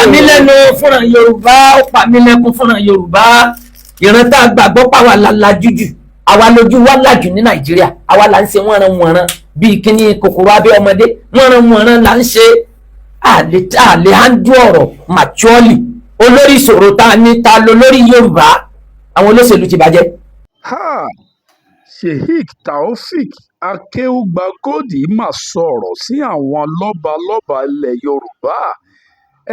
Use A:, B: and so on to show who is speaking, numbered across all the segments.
A: Yà mí lẹ́nu fúnra Yorùbá, ó pa mí lẹ́kún fúnra Yorùbá. Ìran tá a gbàgbọ́ pàwọ́ lalajú jù, àwa lójú wa làjù ní Nàìjíríà. Àwa là ń ṣe wọ́nran wọ̀nran bíi kíní kòkòrò abẹ́ ọmọdé. Wọ́nran wọ̀nran là ń ṣe, àlè handle ọ̀rọ̀ maturely. Olórí ìṣòro tá a ní, ta ló lórí Yorùbá? Àwọn olóṣèlú ti bàjẹ́.
B: Háà, Sheik Taofeek Akeugbagold mà sọ̀rọ̀ sí àwọn lọ́balọ́ba ilẹ̀ Yorùbá.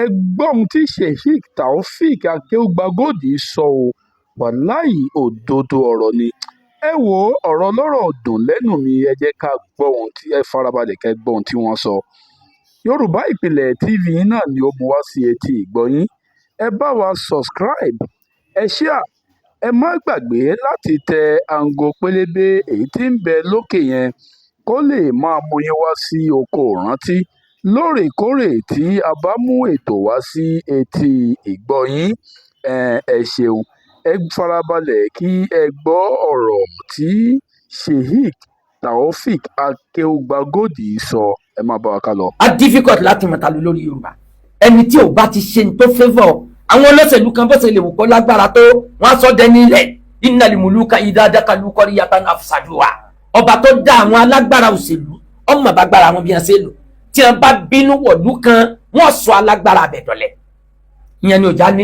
B: Ẹ gbọ́ ohun tí Sheik Taofeek Akeugbagold sọ ọ́, wàláì, òdodo ọ̀rọ̀ ni. Ẹ wo, ọ̀rọ̀ ọlọ́rọ̀ dùn lẹ́nu mi. Ẹ jẹ́ ká gbọ́ ohun tí ẹ farabalẹ̀ kẹ́ gbọ́ ohun tí wọ́n sọ. Yorùbá Ìpìlẹ̀ TV náà ni ó mú wá sí etí ìgbọ́yín. Ẹ bá wa subscribe, ẹ share, ẹ má gbàgbé láti tẹ aago pélébé èyí tí ń bẹ lókè yẹn, kó lè máa mú yín wá sí oko ìrántí lóòrèkóòrè tí a bá mú ètò wá sí etí ìgbọ́ yín. Ẹ ṣeun, ẹ farabalẹ̀ kí ẹ gbọ́ ọ̀rọ̀ tí Sheik Taofeek Akeugbagold sọ. Ẹ máa bá wa ká lọ.
A: Á difficult láti mọ̀ ta ló lórí Yorùbá. Ẹni tí ò bá ti ṣe ní tó favour àwọn olóṣèlú kan, bó ṣe lè wù kó lágbára tó, wọ́n á sọ dẹni ilẹ̀. Innal muluka idha dakalu qaryatan afsaduha. Ọba tó dá àwọn alágbára òṣèlú, ọmọ bàgbára wọn bí wọ́n ṣe lò. Tí wọ́n bá bínú wọ̀lú kan, wọ́n sọ alágbára àbẹ̀dọ̀lẹ̀. Ìyẹn ni òjá ní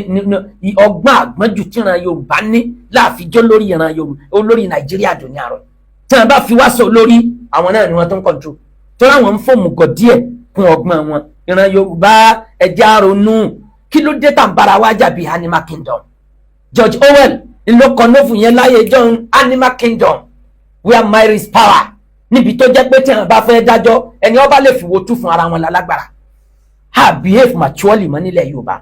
A: ọgbọ́n àgbọ́njù tí ìran Yorùbá ní láàfijọ́ lórí ìran Yorùbá, olórí Nàìjíríà dùn ní àárọ̀. Tí wọ́n bá fi wá sọ lórí, àwọn náà ni wọ́n tó ń control tó láwọn ń fòmù gọ̀ díẹ̀ kún ọgbọ́n wọn. Ìran Yorùbá, ẹja ronú. Kí ló dé tá ń bára wa jà bíi Animal Kingdom? George Orwell ló kọ novel yẹn láyé john, Animal Kingdom, where might is power, níbi tó jẹ́ pé tí wọ́n bá fẹ́ dájọ́, ẹni wọ́n bá lè fi wo tú fún ara wọn lálágbára. Ha, behave maturely mọ́ nílẹ̀ Yorùbá.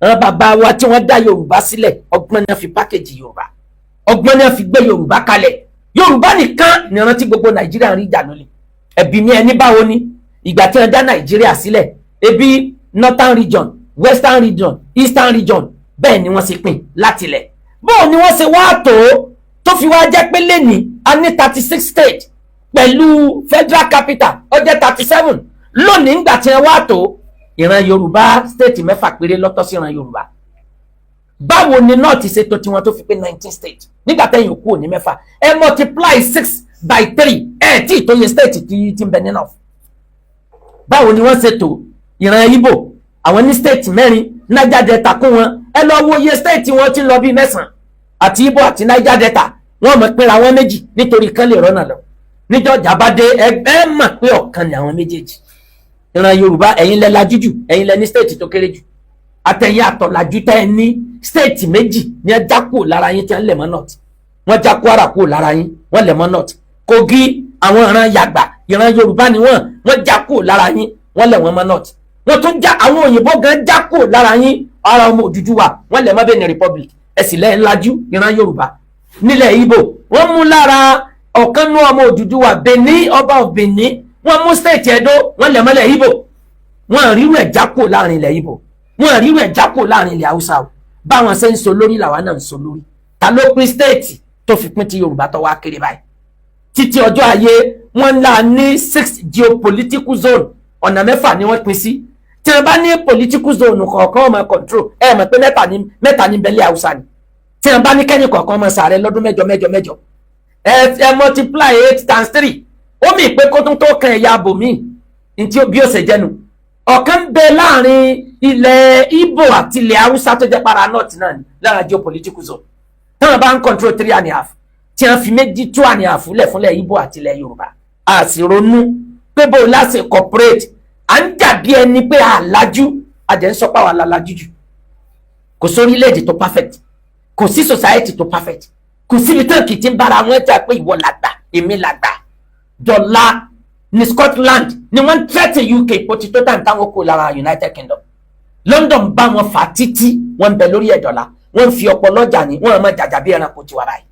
A: Àwọn bàbá wa tí wọ́n dá Yorùbá sílẹ̀, ọgbọ́n náà fi pákéjì Yorùbá, ọgbọ́n náà fi gbé Yorùbá kalẹ̀. Yorùbá nìkan ní rántí gbogbo Nàìjíríà ń rí ìjà lólè. Ẹbí mi, ẹni báwo ni ìgbà tí wọ́n dá Nàìjíríà sílẹ̀? Ebi Northern Region, Western Region, Eastern Region, bẹ́ẹ̀ ni wọ́n ṣe pín látilẹ̀. Bóò ni wọ́n ṣe wá tó tó fi wá jẹ́ pé lẹ́nìí a ní 36 state pẹ̀lú federal capital, ó jẹ́ 37 lónìí. Ńgbà tí wọ́n wá tó ìran Yorùbá, state mẹ́fà péré lọ́tọ̀ sí ìran Yorùbá. Báwo ni North ṣe tó tiwọn tó fi pé 19 state nígbà tẹ́yìn òkú òní mẹ́fà? Ẹ multiply six by three, ẹ tí ì tó yẹ state tí ń bẹ ní North. Báwo ni wọ́n ṣe tó ìran Ìgbò? Àwọn ní state mẹ́rin, Niger Delta kún wọn. Ẹ lọ wo iye state wọn ti ń lọ bíi mẹ́sàn-án. Àti Ìgbò àti Niger Delta, wọ́n mọ̀ pínra wọn méjì nítorí kán lè rọ́nà lọ. Níjọ́ ìjà dé, ẹ mọ̀ pé ọ̀kan ni àwọn méjèèjì. Ìran Yorùbá, ẹ̀yin lẹ lajú jù, ẹ̀yin lẹ ní state tó kéré jù. Àtẹ̀yìn àtọ̀làjú tẹ́ ẹ ní state méjì ní ẹ já kúrò lára yín tí wọ́n lẹ̀ mọ́ North. Wọ́n já Kwara kúrò lára yín, wọ́n lẹ̀ mọ́ North. Kogi, àwọn ìran Yàgbà, ìran Yorùbá ni wọ́n, wọ́n já kúrò lára yín, wọ́n lẹ̀ wọ́n mọ́ North. Wọ́n tún já àwọn òyìnbó gan já kúrò lára yín, ara ọmọ Odùduwà, wọ́n lẹ̀ mọ́ Benin Republic. Ẹ sì lẹ́yìn lajú. Ìran Yorùbá nílẹ̀ Ìgbò, wọ́n mú lára ọ̀kan nú ọmọ Odùduwà, Benin, ọba of Benin, wọ́n mú state Ẹdó, wọ́n lẹ̀ mọ́lẹ̀ Ìgbò. Wọ́n ríru ẹ̀ já kúrò láàrin ilẹ̀ Ìgbò, wọ́n ríru ẹ̀ já kúrò láàrin ilẹ̀ Haúsá o. Báwọn ṣe ń so lórí làwa náà ń so lórí. Ta ló pín state tó fi pín tí Yorùbá tó wá kéré báyìí? Títí ọjọ́ ayé wọ́n ńlá ní six geopolitical zone, ọ̀nà mẹ́fà ni wọ́n pín sí. Tí wọ́n bá ní political zone kọ̀ọ̀kan ọmọ control, ẹ mọ̀ pé mẹ́ta ní mẹ́ta ní bẹ́lẹ̀ Haúsá ni. Tí wọ́n bá ní kẹ́yìn kọ̀ọ̀kan ọmọ sàrẹ́ lọ́dún mẹ́jọ mẹ́jọ mẹ́jọ, ẹ multiply eight times three, ó mì pé kó tún tó kan ẹ̀yà abòmíì ntí bí ó ṣe jẹ́nu. Ọ̀kan ń bẹ láàrin ilẹ̀ Ìgbò àti ilẹ̀ Haúsá tó jẹ́ para North náà ni lára geopolitical zone táwọn bá ń control three and a half, tí wọ́n fi méjì, two and a half lẹ̀ fúnlẹ̀ Ìgbò àti ilẹ̀ Yorùbá. A sì ronú pé bó o láṣẹ cooperate. À ń jà bí ẹni pé àlájú àjẹ́ ń sọ pé àwọn alájú jù. Kò sí orílẹ̀-èdè tó perfect, kò sí society tó perfect, kò síbi tán kì í ti ń bára wọn jà pé ìwọ làgbà, èmi làgbà. Dọ̀la ní Scotland ni wọ́n ń threaten UK kó ti tó tàn táwọn kó lára United Kingdom. London bá wọn fà títí, wọ́n ń bẹ lórí ẹ̀dọ̀la, wọ́n ń fi ọpọlọ jà ní wọ́n máa jàjà bí ẹranko tiwa báyìí.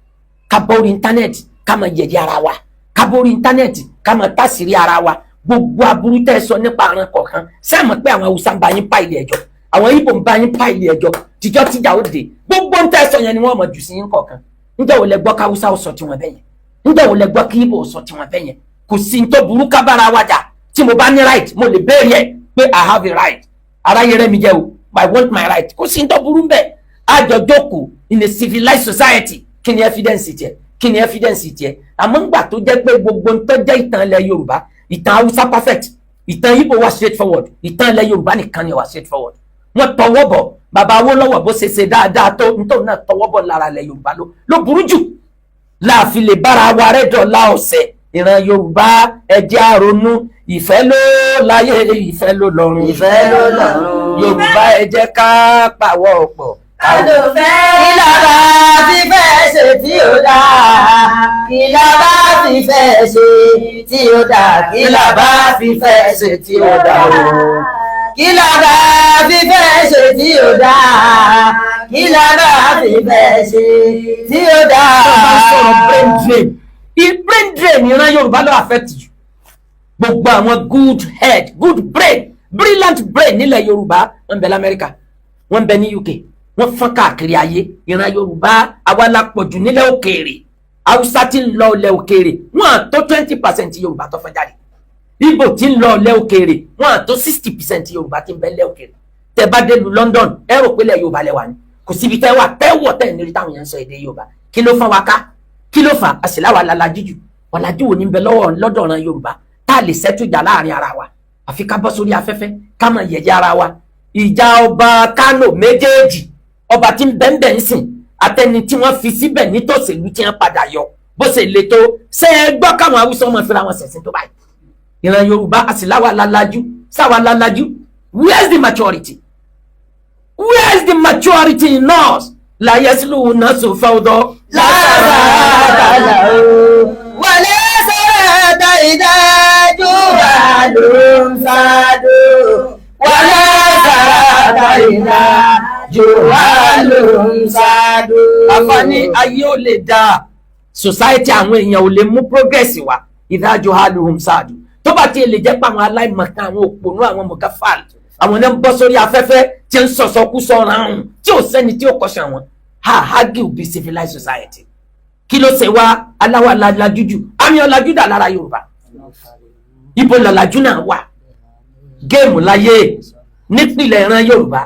A: Ká bọ́ orí íńtánẹ́ẹ̀tì, ká máa yẹ̀yẹ́ ara wa, ká bọ́ orí íńtánẹ́ẹ̀tì, ká máa tàṣírí ara wa. Gbogbo aburú tẹ́ ẹ sọ nípa àrùn kọ̀ọ̀kan, sẹ́ẹ̀ pé àwọn Haúsá ń bá yín pa ilé ẹjọ́, àwọn Ìgbò ń bá yín pa ilé ẹjọ́, tìjọ́ tíjà ó dé, gbogbo ń tẹ́ ẹ sọ yẹn ni wọ́n mọ̀ jù sí yín kọ̀ọ̀kan. Níjọ́ wo lẹ gbọ́ káwúsá ó sọ tiwọn bẹ́yẹn? Níjọ́ wo lẹ gbọ́ kí Ìgbò ó sọ tiwọn bẹ́yẹn? Kò sí ní tó burú ká bára wa jà. Tí mo bá ní right, mo lè béèrè ẹ pé I have a right. Aráyé rẹ mi jẹ́ o. I want my right. Kò sí ní tó burú bẹ́ẹ̀. Àjọjókòó in a civilized society. Kí ni evidence tiẹ̀? Kí ni evidence tiẹ̀? Àmọ́ ńgbà tó jẹ́ pé gbogbo ń tó jẹ́ ìtàn ilẹ̀ Yorùbá, ìtàn Haúsá perfect, ìtàn Ìgbò wà straight forward, ìtàn ilẹ̀ Yorùbá nìkan ni wà straight forward. Wọ́n tọwọ́ bọ̀. Bàbá Awólọ́wọ̀, bó ṣe ṣe dáadáa tó, nítorí náà tọwọ́ bọ̀ lára ilẹ̀ Yorùbá ló burú jù láàfin lè bára wa rẹ́ dọ̀la ọ̀sẹ̀. Ìran Yorùbá, ẹ jẹ́ á ronú. Ìfẹ́ ló láyé, ìfẹ́ ló lọ́run.
C: Ìfẹ́ ló lọ́run.
A: Yorùbá, ẹ jẹ́ ká pàwọ́ pọ̀.
C: Kálò fẹ́. Kí la bá fi fẹ́ ṣe tí ó dáa? Kí la bá fi fẹ́ ṣe tí ó dáa? Kí la bá fi fẹ́ ṣe tí ó dáa o? Kí la bá fi fẹ́ ṣe tí ó dáa? Kí la bá fi fẹ́ ṣe tí ó dáa?
A: Tó bá ń sọ̀rọ̀ brain drain, brain drain ìran Yorùbá ló affect jù. Gbogbo àwọn good head, good brain, brilliant brain nílẹ̀ Yorùbá, wọ́n ń bẹ lamẹ́ríkà, wọ́n ń bẹ ní UK, wọ́n fọ́n káàkiri ayé. Ìran Yorùbá, àwa la pọ̀ jù nílẹ̀ òkèèrè. Haúsá tí ń lọ ilẹ̀ òkèèrè, wọ́n á tó 20% Yorùbá tó fọ́n jáde. Ìgbò tí ń lọ ilẹ̀ òkèèrè, wọ́n á tó 60% Yorùbá tí ń bẹ ilẹ̀ òkèèrè. Tẹ́ bá dé lu London, ẹ rò pé ilẹ̀ Yorùbá lẹ wà ní. Kò síbi tẹ́ wà tẹ́ wọ̀ tẹ́ nírí táwọn yẹn ń sọ èdè Yorùbá. Kí ló fọ́n wa ká? Kí ló fà àṣìláwà lalajú jù? Ọ̀làjú wo ní bẹ lọ́wọ́ lọ́dọ̀ ọ̀ràn Yorùbá tá a lè ṣẹ́tù ìjà láàrin ara wa, àfi ká bọ́ sórí afẹ́fẹ́ ká máa yẹ̀yẹ́ ara wa? Ìjà ọba Kánò méjèèjì, ọba tí ń bẹ́ńbẹ́ ń sìn àtẹni tí wọ́n fi síbẹ̀ nítòsílù tí wọ́n padà yọ, bó ṣe le tó, ṣé ẹ gbọ́ káwọn Haúsá ọmọ fira wọn ṣẹ̀sìn tó báyìí? Ìran Yorùbá, àṣìláwà lalajú sáwà lalajú. Where is the maturity? Where is the maturity in us? Láyé sílùú náà sọ fáwọdọ.
C: Lára o. Wọlé sọ̀rọ̀ ìdájú wà ló ń sádò. Wọlé sọ̀rọ̀ ìdájú wà ló ń sádò.
A: Àfààní ayé ò lè dáa, society àwọn èèyàn ò lè mú progress wá. Ìdájọ́ haluhum sáàdù, tó bá ti lè jẹ́ pé àwọn aláìmọ̀kan, àwọn òpònú, àwọn mọ̀gáfàl, àwọn náà ń bọ́ sórí afẹ́fẹ́ tí ń sọ̀sọ́kúsọ ráhùn tí ò sẹ́ni tí ó kọ́ṣẹ́ àwọn ha argue be civilized society. Kí ló ṣe wá aláwọ̀ alájú jù? Àmì ọ̀làjú dà lára Yorùbá? Ibo lọ̀làjú náà wà? Game láyé. Nípìnlẹ̀ ìran Yorùbá,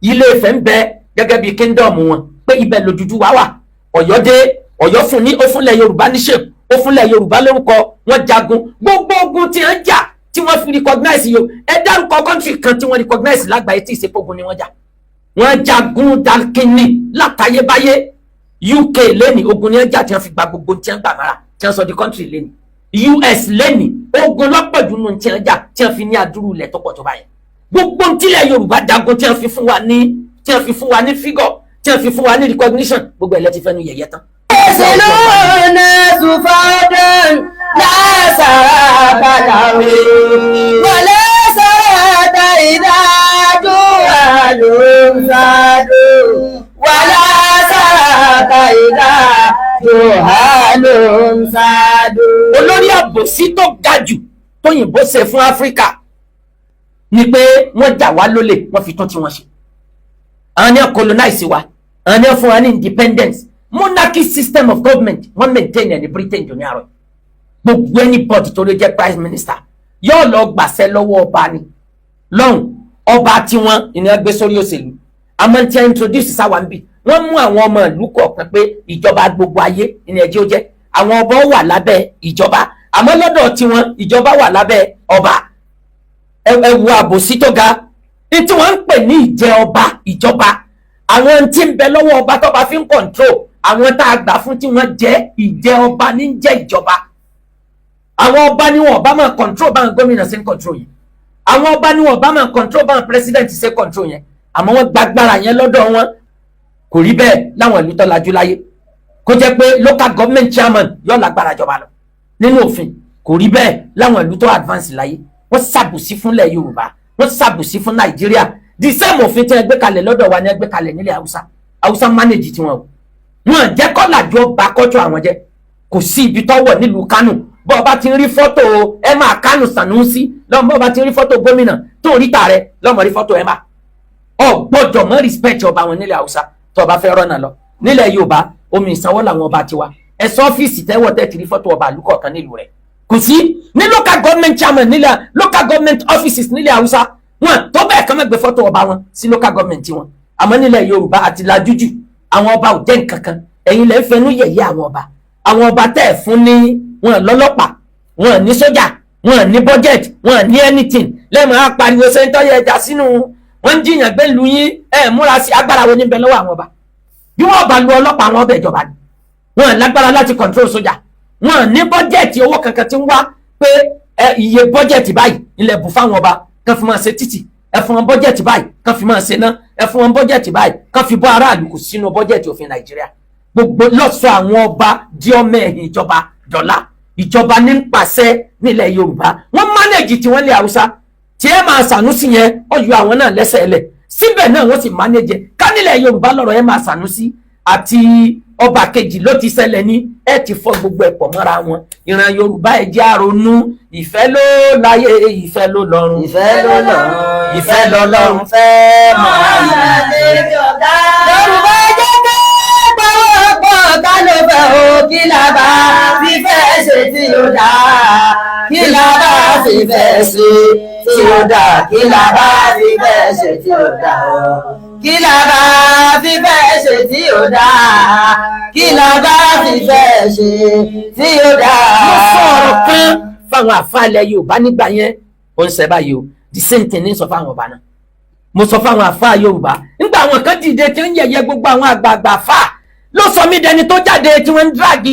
A: Ilé Ifẹ̀ ń bẹ gẹ́gẹ́ bí kingdom wọn, pé ibẹ̀ lòdùdú wá wà. Ọ̀yọ́ dé, Ọ̀yọ́ fún ní, ó fúnlẹ̀ Yorùbá ní shape, ó fúnlẹ̀ Yorùbá lórúkọ. Wọ́n jagun, gbogbo ogun tí wọ́n jà tí wọ́n fi recognize yo. Ẹ dárúkọ country kan tí wọ́n recognize lágbàáyé tí ìsepógun ni wọ́n jà. Wọ́n jagun dakínní látayébáyé. UK lẹ́ni, ogun ni wọ́n jà tí wọ́n fi gba gbogbo tí wọ́n gbà mára tí wọ́n sọ di country lẹ́ni. US lẹ́ni, ogun lọ́pọ̀jù nù tí wọ́n jà tí wọ́n fi ní adúrú ilẹ̀ tó pọ̀ tó báyìí. Gbogbo tílẹ̀ Yorùbá jagun tí wọ́n fi fún wa ní, tí wọ́n fi fún wa ní figure, tí wọ́n fi fún wa ní recognition, gbogbo ẹ̀ lẹ́ ti fẹ́ nu yẹ̀yẹ́ tán.
C: Ìsìlúnà sùfọ́dún lásàrà bàlàwé. Wọlé sọ̀rọ̀ ìdájú àlùmsádù. Wọlé sọ̀rọ̀ ìdájú àlùmsádù.
A: Olórí àbòsí tó ga jù tóyìnbó ṣe fún Áfíríkà ni pé wọ́n jà wá lólè, wọ́n fi tún tí wọ́n ṣe. Àwọn ní colonize wa, àwọn ní fún wa ní independence. Monarchy system of government wọ́n maintain ẹ̀ ní Britain jù ní àárọ̀. Gbogbo anybody tó lè jẹ́ prime minister yóò lọ gbàṣẹ lọ́wọ́ ọba ni lọ́hùn. Ọba tiwọn ìní gbé sórí òṣèlú, àmọ́ tí a introduce sáwa ń bì, wọ́n mú àwọn ọmọ ìlú kọ̀ọ̀kan pé ìjọba gbogbo ayé ìní ẹjẹ́ ó jẹ́. Àwọn ọba wà lábẹ́ ìjọba, àmọ́ lọ́dọ̀ tiwọn, ìjọba wà lábẹ́ ọba. Ẹ wo àbòsí tó ga ní tí wọ́n ń pè ní ìjẹ ọba ìjọba. Àwọn tí ń bẹ lọ́wọ́ ọba tó bá fi ń control àwọn tá a gbà fún tí wọ́n jẹ́ ìjẹ ọba ní jẹ́ ìjọba. Àwọn ọba ni wọn ọba máa control báwọn gómìnà ṣe ń control yẹn. Àwọn ọba ni wọn ọba máa control báwọn president ṣe control yẹn, àmọ́ wọ́n gbàgbára yẹn lọ́dọ̀ wọn. Kò rí bẹ́ẹ̀ láwọn ìlú tó lajú láyé, kó jẹ́ pé local government chairman yóò lágbára jọba lọ nínú òfin. Kò rí bẹ́ẹ̀ láwọn ìlú tó advance láyé. Wọ́n ṣàbùsí fúnlẹ̀ Yorùbá, wọ́n ṣàbùsí fún Nàìjíríà. The same òfin tí wọ́n gbé kalẹ̀ lọ́dọ̀ wa ni wọ́n gbé kalẹ̀ nílẹ̀ Haúsá. Haúsá manage tiwọn o. Wọn jẹ́ kọ́làjú ọba kọ́jọ́ àwọn jẹ́. Kò sí ibi tó wọ̀ nílùú Kánò, bọ́ ọba ti ń rí fọ́tò ẹ máa Kánò Sanusi lọ́mọ, bọ́ ọba ti ń rí fọ́tò gómìnà tó rí tààrẹ lọ́mọ, rí fọ́tò ẹ máa ọ gbọ́dọ̀ mọ́ respect ọba wọn nílẹ̀ Haúsá tó ọba fẹ́ rọ́nà lọ. Nílẹ̀ Yorùbá, omi ìsanwó làwọn ọba tiwa. Ẹ̀sọ́ ọ́fíìsì tẹ́wọ̀ tẹ́ ti rí fọ́tò ọba àlùkò kan nílùú rẹ̀, kò sí. Ní local government chairman nílẹ̀, local government offices nílẹ̀ Haúsá, Wọn tó bẹ́ẹ̀ kán má gbé fọ́tò ọba wọn sí local government wọn. Àmọ́ nílẹ̀ Yorùbá àti lajújù, àwọn ọba ò jẹ́ nǹkan kan. Ẹ̀yin lẹ́ ń fẹnu yẹ̀yẹ́ àwọn ọba. Àwọn ọba tẹ́ ẹ̀ fún ní wọn lọ́lọ́pàá, wọn ní sójà, wọn ní budget, wọn ní anything. Lẹ́mọ̀ á pariwo sẹ́ńtọ́ yẹ ẹja sínú wọn ń jiyàn gbé lu yín. Ẹ̀ múra sí agbára wo níbẹ̀ lọ́wọ́ àwọn ọba? Bí wọ́n bá lu ọlọ́pàá, àwọn ọbẹ̀ ìjọba ni. Wọn lágbára láti control sójà, wọn ní budget owó kankan tí ń wá pé ẹ iye budget báyìí ilẹ̀ bù fáwọn ọba kan fi máa ṣe títì, ẹ fún wọn budget báyìí kan fi máa ṣe ná, ẹ fún wọn budget báyìí kan fi bọ́ aráàlú. Kò sínú budget òfin Nàìjíríà. Gbogbo lọ́sọ̀ àwọn ọba di ọmọ ẹ̀yìn ìjọba dọ́là. Ìjọba ní ń pàṣẹ nílẹ̀ Yorùbá. Wọ́n manage tí wọ́n lé Haúsá tí ẹ máa Sànúsì yẹn, ó yọ àwọn náà lẹ́sẹ̀ lẹ̀. Síbẹ̀ náà wọ́n sì manage. Ká nílẹ̀ Yorùbá lọ́rọ̀ ẹ máa Sànúsì àti ọba kejì ló ti ṣẹlẹ̀ ní ẹ ti fọ́ gbogbo ẹ̀ pọ̀ mọ́ra wọn. Ìran Yorùbá, ẹ jẹ́ àrònú. Ìfẹ́ ló láyé, ìfẹ́ ló lọ́run.
C: Ìfẹ́ ló lọ́run.
A: Ìfẹ́ lọ́lọ́run
C: fẹ́ máa. Yorùbá, jẹ́ ká pawọ́pọ̀ ká ló fẹ́ o. Kí la bá fífẹ́ ṣe tí ó dáa? Kí la bá fífẹ́ ṣe tí ó dáa? Kí la bá fífẹ́ ṣe tí ó dáa o? Kí la bá fífẹ́ ṣe tí ó dáa? Kí la bá fífẹ́ ṣe tí ó dáa?
A: Mo sọ ọ̀rọ̀ kan fáwọn àfáàlẹ̀ Yorùbá nígbà yẹn, ó ń ṣe báyìí o. The same thing ní sọ fáwọn ọba náà. Mo sọ fáwọn àfáà Yorùbá nígbà àwọn kan dìde tí ń yẹ̀yẹ́ gbogbo àwọn àgbààgbà àfáà, ló sọ mí dẹni tó jáde tí wọ́n ń drag,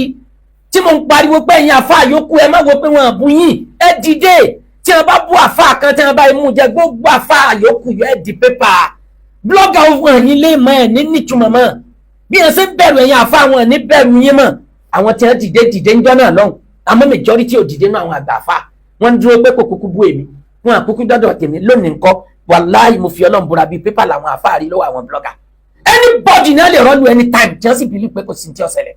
A: tí mo ń pariwo pé ẹ̀yin àfáà yòókù, ẹ má wo pé wọ́n bú yín, ẹ dìde. Tí wọ́n bá bú àfáà kan, tí wọ́n bá mú jẹ gbogbo àfáà yòókù yọ, ẹ di pépà blogger òfin. Ẹ̀yin lè mọ ẹ̀ ní nítumọ̀ mọ́. Bí wọ́n ṣe ń bẹ̀rù ẹ̀yin àfáà, wọn ní bẹ̀rù yín mọ́. Àwọn tí wọ́n dìde dìde ń jọ́ náà lọ́hùn, àmọ́ majority ò dìde náà. Àwọn àgbà àfáà, wọ́n ń dúró pé kò kúkú bú èmi, wọn àkúkú dọ́dọ̀ tèmi lónìí ńkọ́. Wàláhì, mo fi Ọlọ́run búra, bíi pépà làwọn àfáà rí lọ́wọ́ àwọn blogger. Anybody náà lè rọ́ọ̀lù anytime tí wọ́n sì believe pé kò sí tí ó ṣẹlẹ̀.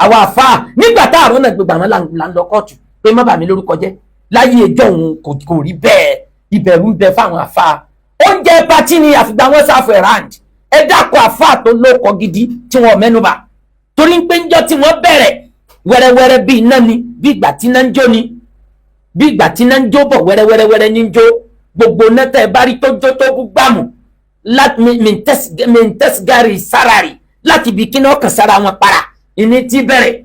A: Àwọn àfáà nígbà tá àrùn náà gbogbo àwọn là ń lọ kóòtù pé má bà mí lórúkọ jẹ́. Láyé ẹjọ́ òun kò rí bẹ́ẹ̀. Ìbẹ̀rù ń bẹ fáwọn àfáà. Oúnjẹ party ni àfìgbà wọn sáfù ẹ̀ráǹd. Ẹ dákọ̀ àfáà tó lóko gidi tí wọ́n mẹ́nuba, torí pé ńjọ́ tí wọ́n bẹ̀rẹ̀ wẹ́rẹ́wẹ́rẹ́ bí iná ni, bí ìgbà tí iná ń jó ni, bí ìgbà tí iná ń jó bọ̀ wẹ́rẹ́wẹ́rẹ́wẹ́rẹ́ ní ń jó. Gbogbo iná tẹ́ ẹ bá rí tó jó tó bú gbàmù mintẹ́sígárì sárárì láti ibi kíná ọkàn sára wọn para ìní tí bẹ̀rẹ̀.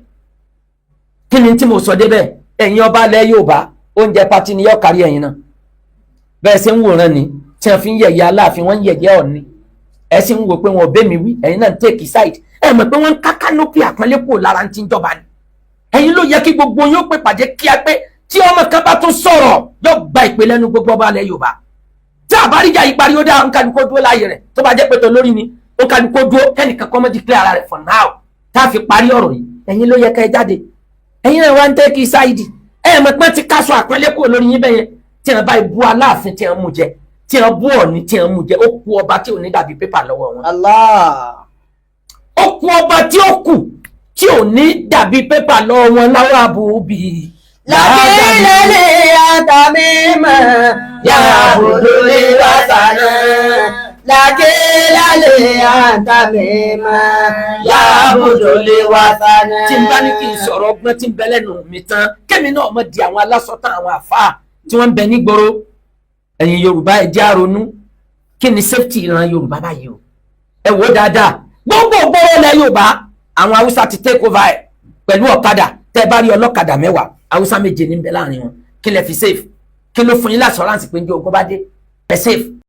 A: Kí ni tí mo sọ débẹ̀? Ẹ̀yin ọba ilẹ̀ Yorùbá, oúnjẹ party ni yóò kárí ẹ̀yin náà. Bẹ́ẹ̀ ṣe ń wòran ni tí wọ́n fi ń yẹ̀yẹ́ Aláàfin, wọ́n ń yẹ̀yẹ́ Ọ̀ọ̀ni. Ẹ sì ń wò pé wọn ò bẹ́ mi wí. Ẹ̀yin náà ń take side. Ẹ mọ̀ pé wọ́n ń ká canopy àpọ́nlé kúrò lára ń ti ń jọba ni. Ẹ̀yin ló yẹ kí gbogbo yín ó pè pàdé kíá pé tí ọmọ kan bá tún sọ̀rọ̀, yóò gba ìpè lẹ́nu gbogbo ọba ilẹ̀ Yorùbá. Tí àbáríjà yìí parí, ó dá nkálukó dúró láàyè rẹ̀. Tó bá jẹ́ pé tó lórí ni, ó kálukó dúró, kẹ́nìkan kọ́ mọ́ declare ara rẹ̀ for now tá a fi parí ọ̀rọ̀ yìí. Ẹ̀yin ló yẹ ká ẹ jáde. Ẹ̀yin náà wá ń take side. Ẹ mọ̀ pé ti káṣọ àpọ́nlé kúrò lórí yín bẹ́yẹn. Tí wọ́n bá bú Aláàfin tí wọ́n mú jẹ, tí wọ́n bú Ọ̀ọ̀ni tí wọ́n mú jẹ, ó kú ọba tí ò ní dàbí pépà lọ́wọ́ wọn.
C: Allah.
A: Ó kú ọba tí ó kù tí ò ní dàbí pépà lọ́wọ́ wọn láwọn àbúbí.
C: Lákìlẹ̀ àtàmímọ̀ yàbùdó lè wá sànà. Lákìlẹ̀ àtàmímọ̀ yàbùdó lè wá sànà.
A: Tí n bá ní kí n sọ̀rọ̀ ọgbọ́n tí ń bẹ lẹ́nu mi tán, kémi náà mọ̀ di àwọn alásọ̀tàn àwọn àfáà tí wọ́n ń bẹ nígboro. Ẹ̀yin Yorùbá, ẹ jẹ́ á ronú. Kí ni safety ìran Yorùbá báyìí o? Ẹ wò ó dáadáa, gbogbo gbòòrò ilẹ̀ Yorùbá, àwọn Haúsá ti take over ẹ̀ pẹ̀lú ọ̀kadà. Tẹ́ bá rí ọlọ́kadà 10, Haúsá 7 ní bẹ láàrin wọn. Kí lẹ fi safe? Kí ló fún yín l'assurance pé ní ogun bá dé, ẹ safe?